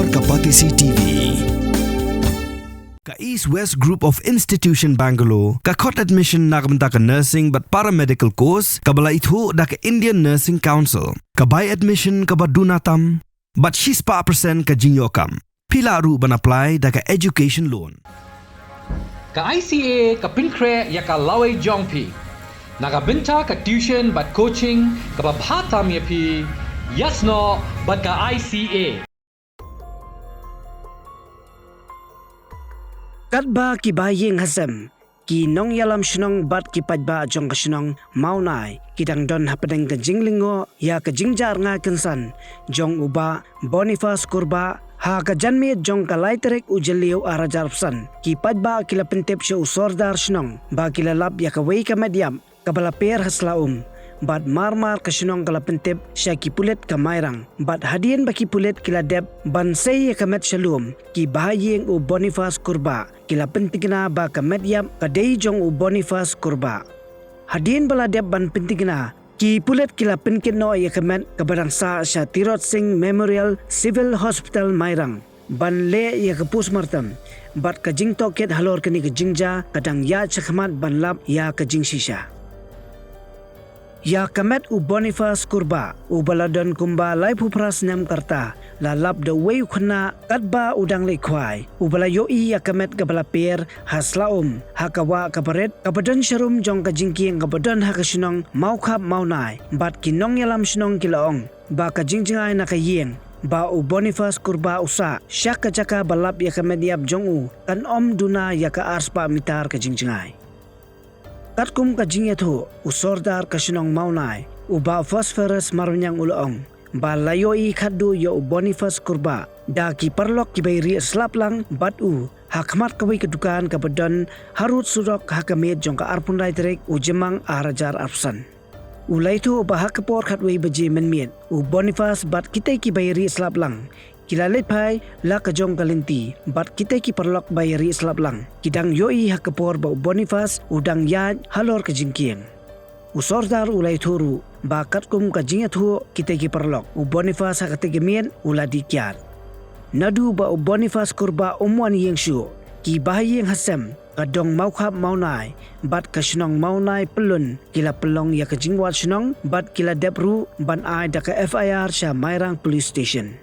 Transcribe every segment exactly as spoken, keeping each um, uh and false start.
Ka Batesi T V. Ka East West Group of Institution Bangalore ka khot admission na ka bynta ka nursing bad paramedical course kaba la ithuh da ka Indian Nursing Council. Ka bai admission kaba duna tam bad shispah percent ka jingïoh kam. Phi lah ruh ban apply da ka education loan. Ka I C A ka pynkhreh ïa ka lawei jong phi. Na ka bynta ka tuition bad coaching kaba bha tam ïa phi, ïasnoh bad ka I C A. Katba ki bahaïing hasem, ki nongïalam shnong bad ki paidbah jong ka shnong Mawnai ki dang don hapdeng ka jinglyngngoh ïa ka jingjia rngai kynsan jong u Bah Boniface Kurbah, ha ka janmiet jong ka lai tarik u Jylliew arhajar arphew san, ki paidbah ki la pyntip sha u sordar shnong ba ki la lap ïa kawei ka met ïap kaba la per ha sla um. Bad marmar ka shnong ka la pyntip sha ki pulit ka Mairang. Bad hadien ba ki pulit ki la dep ban sei ïa ka met sha lum, ki bahaïing u Boniface Kurbah ki la pyntikna ba ka met ïap ka dei jong u Boniface Kurbah. Hadien ba la dep ban pyntikna, ki pulit ki la pynkit noh ïa ka met kaba dang sah sha Tirot Sing Memorial Civil Hospital Mairang ban leh ïa ka postmortem. Bad ka jingtohkit halor kane ka jingjia ka dang ïaid shakhmat ban lap ïa ka jingshisha. Ïa ka met u Boniface Kurbah, uba la don kumba laiphew phra snem ka rta, la lap da uwei u khynnah katba u dang leit khwai, uba la ïohi ïa ka met kaba la per ha sla um, ha ka wah kaba rit kaba don sharum jong ka jingkieng kaba don ha ka shnong Mawkhap Mawnai. Bad ki nongïalam shnong ki la ong ba ka jingjngai na ka ïing ba u Boniface Kurbah u sah sha ka jaka ba lap ïa ka met ïap jong u kan ym duna ïa ka arspah mitar ka jingjngai. Katkum ka jingïathuh, u sordar ka shnong Mawnai, u Bah Phosphorus Marwniang, u la ong ba la ïohi khatduh ïa u Boniface Kurbah da ki paralok kiba ïa rieh slap lang bad u ha khmat kawei ka dukan kaba don harud surok ha ka miet jong ka arphew lai tarik u Jymmang arhajar arphew san. U la ïathuh ba ha ka por khatwei baje mynmiet, u Boniface bad kitei kiba ïa rieh slap lang ki la leit phai la ka jong ka lynti, bad kitei ki paralok ba ïa rieh slap lang ki dang ïohi ha ka por ba u Boniface u dang ïaid halor ka jingkieng. U sordar u la ïathuh ruh ba katkum ka jingïathuh kitei ki paralok, u Boniface ha katei ka miet u la dih kiad. Naduh ba u Boniface Kurbah um wan ïing shuh, ki bahaïing hasem ka dong Mawkhap Mawnai bad ka shnong Mawnai Pyllun ki la pynlong ïa ka jingwad shnong bad ki la dep ruh ban ai da ka F I R sha Mairang Police Station.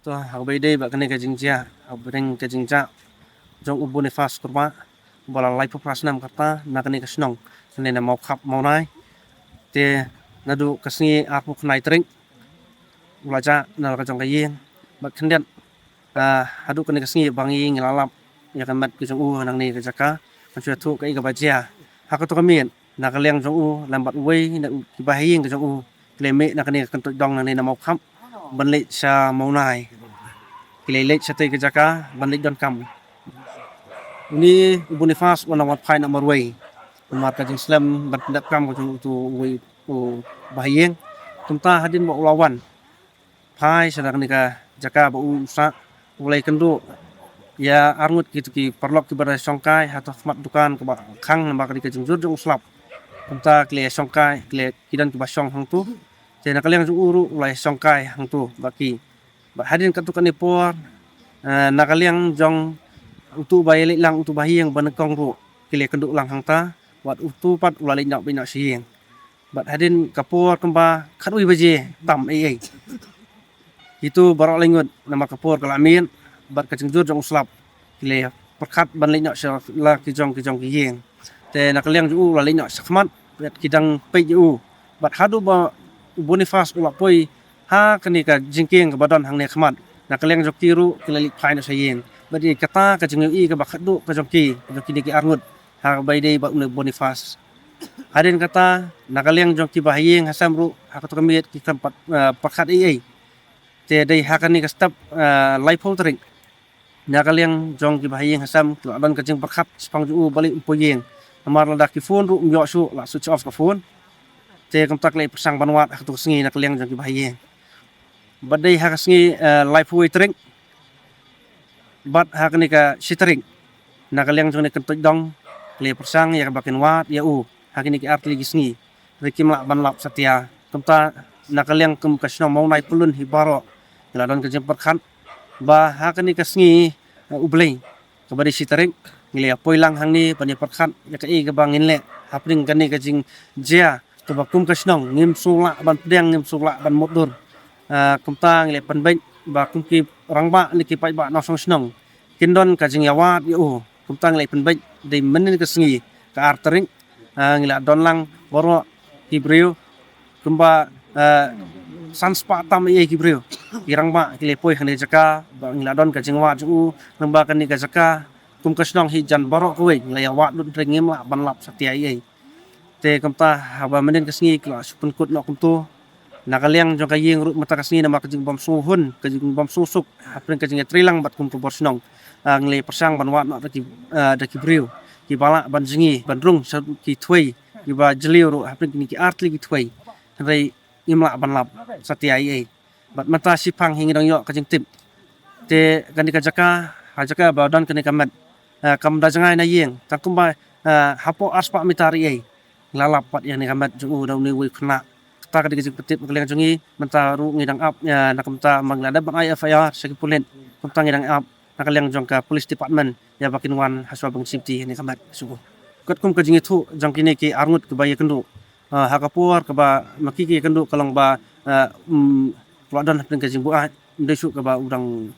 To, haba ïadei bad kane ka jingjia, hapdeng ka jingjia jong u Boniface Kurbah, ba la laiphew phra snem ka rta, na kane ka shnong, kane na Mawkhap Mawnai. Te naduh ka sngi arphew khyndai tarik u la jah na la ka jong ka ïing, bad khyndiat, ah, haduh kane ka sngi ba ngi ngi la lap ïa ka met ka jong u nangne ka jaka, ngam shu ïathuh kaei kaba jia. Ha kato ka miet, na ka liang jong u lem bad uwei na u, ki bahaïing ka jong u, ki la mih na kane ka kyntoit dong nangne na Mawkhap ban leit sha Mawnai. Ki la leit shatei ka jaka ban leit donkam. Une u Boniface u la nang wan phai na marwei namar ka jingslem ban pyndep kam ka jong uto uwei u bahaïing. Kumta hadien ba u la wan phai sha kane ka jaka ba u sah, u la ïakynduh ïa arngut kito ki paralok kiba da shongkai hato khmat dukan kaba khang namar ka dei ka jingjur jong u slap. Kumta ki la shongkai, ki la, ki don kiba shong hangto. Te na ka liang jong u ruh u la shongkai hangto bad ki. Bad hadien katto katne por, eh, na ka liang jong uto ba ïaleit lang, uto bahaïing ba nyngkong ruh ki la ïakynduh lang hangta, bad uto pat u la leit noh beit noh sha ïing. Bad hadien ka por kumba khatwei baje tam ei ei, kito baroh lai ngut namar ka por ka la miet bad ka jingjur jong u slap, ki la pyrkhat ban leit noh sha la ki jong ki jong ki ïing. Te na ka liang jong u la leit noh shakhmat bad ki dang peit ïa u. Bad haduh ba u Boniface u la poi ha kane ka jingkieng kaba don hangne khmat. Na ka liang jong ki ruh ki la leit phai noh sha ïing. Bad ïa kata ka jingïohi kaba khatduh ka jong ki, ka jong kine ki arngut, ha kaba ïadei bad une u Boniface. Hadien kata, na ka liang jong kiba ha ïing ha sem ruh, ha kato ka miet ki khlem pat, eh, pyrkhat ei ei. Te dei ha kane ka step, eh, laiphew tarik, na ka liang jong kiba ha ïing ha sem ki la don ka jingpyrkhat shaphang jong u balei um poi ïing. Namar lada ki phone ruh um ïoh shuh, la switch off ka phone. Te kumta ki la ïa pyrshang ban wad ha kato ka sngi na ka liang jong kiba ha ïing. Bad dei ha ka sngi, eh, laiphew wei tarik bad ha kane ka shi tarik, na ka liang jong kane ka kyntoit dong, ki la ïa pyrshang ïa kaba kin wad ïa u ha kine ki ar tylli ki sngi. Hynrei kim lah ban lap satia. Kumta na ka liang kum ka shnong Mawnai Pyllun hi baroh, ngi la don ka jingpyrkhat ba ha kane ka sngi, eh, U Blei, kaba dei shi tarik, ngi la ïa poi lang hangne ban ïa pyrkhat ïa kaei kaba ngin leh hapdeng kane ka jingjia kaba kum ka shnong ngim shu lah ban pdiang, ngim shu lah ban mutdur. Ah, kumta ngi la ïa pynbeit ba kum ki rangbah ne ki paidbah nongshong shnong kin don ka jingïawad ïa u. Kumta ngi la ïa pynbeit dei mynnin ka sngi ka ar tarik, ah, ngi la don lang baroh ki briew kumba, eh, san spah tam ei ei ki briew. Ki rangbah ki la poi ha kane ka jaka ba ngi la don ka jingwad jong u, namar ba kane ka jaka kum ka shnong hi jan baroh kawei, ngi la ïa wad lut hynrei ngim lah ban lap satia ei ei. Te kumta haba mynnin ka sngi ki la shu pynkut noh kumto. Na ka liang jong ka ïing ruh mynta ka sngi namar ka jingbym sngewhun, ka jingbym sngewsuk hapdeng ka jingïatreilang bad kum ka bor shnong, ah, ngi la ïa pyrshang ban wad noh da ki, ah, da ki briew kiba lah ban jngi ban rung sha ki thwei kiba jylliew ruh hapdeng kine ki ar tylli ki thwei. Hynrei ngim lah ban lap satia ei ei. Bad mynta shiphang hi ngi dang ïoh ka jingtip. Te kane ka jaka, ha jaka ba don kane ka met, ah, kam da jngai na ïing, tang kumba, ah, hapoh ar spah mitar ei ei. Ngi la lap pat ïa kane ka met jong u da une uwei u khynnah. Kata ka dei ka jingpyntip na ka liang jong ngi. Mynta ruh ngi dang ap, ah, na kumta ma ngi la dep ban ai F I R sha ki pulit. Kumta ngi dang ap na ka liang jong ka police department ïa ba kin wan ha shuwa ban safety ïa kane ka met jong u. Katkum ka jingïathuh jong kine ki arngut kiba ïakynduh, ah, ha ka por kaba ma ki ki ïakynduh ka long ba, ah, um, ka la don hapdeng ka jingbuaid, ym dei shuh kaba u dang,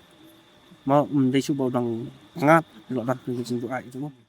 ma, ym dei shuh ba u dang ngat, ka la don hapdeng ka jingbuaid jong u.